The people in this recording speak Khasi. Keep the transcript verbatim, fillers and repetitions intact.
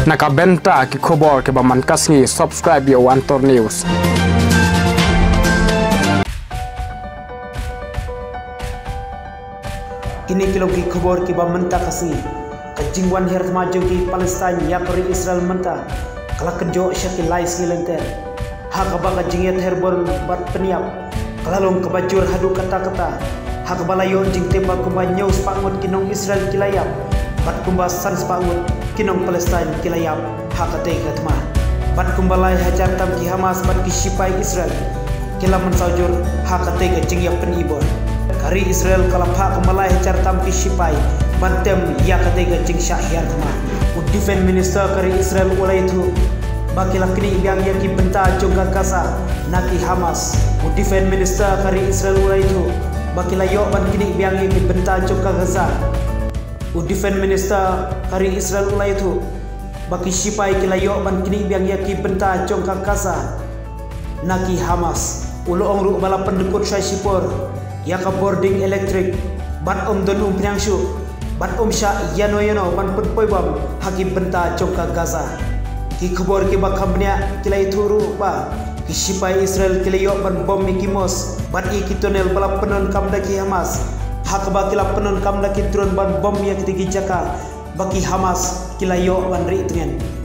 Na ka bynta ki khubor kiba man ka sngi, subscribe ïa u Antor News. Kine ki long ki khubor kiba mynta ka sngi. Ka jingwan hiar thma jong ki Palestine ïa ka ri Israel mynta ka la kynjoh sha ki lai sngi lynter. Ha kaba ka jingïather bor bad pynïap ka la long kaba jur haduh katta katta. Ha kaba la ïoh jingtip ba kumba hynñiew spah ngut ki nong Israel ki la ïap bad kumba san spah ngut ki nong Palestine ki la ïap ha katei ka thma. Bad kumba lai hajar tam ki Hamas bad ki shipai Israel ki la mynsaw jur ha katei ka jingïap pynibor. Ka ri Israel ka la phah kumba lai hajar tam ki shipai ban tem ïa katei ka jingshah hiar thma. U Defense Minister ka ri Israel u la ïathuh ba ki la knieh biang ïa ki bynta jong ka Gaza na ki Hamas. U Defense Minister ka ri Israel u la ïathuh ba ki la ïoh ban knieh biang ïa ki bynta jong ka Gaza. U Defense Minister ka ri Israel u la ïathuh ba ki shipai ki la ïoh ban knieh biang ïa ki bynta jong ka Gaza na ki Hamas. U la ong ruh ba la pyndkut shai shipor ïa ka bording elektrik bad ym don umphniang shuh bad ym shah ïano ïano ban pynpoi bom ha ki bynta jong ka Gaza. Ki khubor kiba kham bniah ki la ïathuh ruh ba ki shipai Israel ki la ïoh ban bom ïa ki mosque bad ïa ki tunnel ba la pyndonkam da ki Hamas, ha kaba ki la pyndonkam da ki drone ban bom ïa kitei ki jaka ba ki Hamas ki la ïoh ban rieh tngen.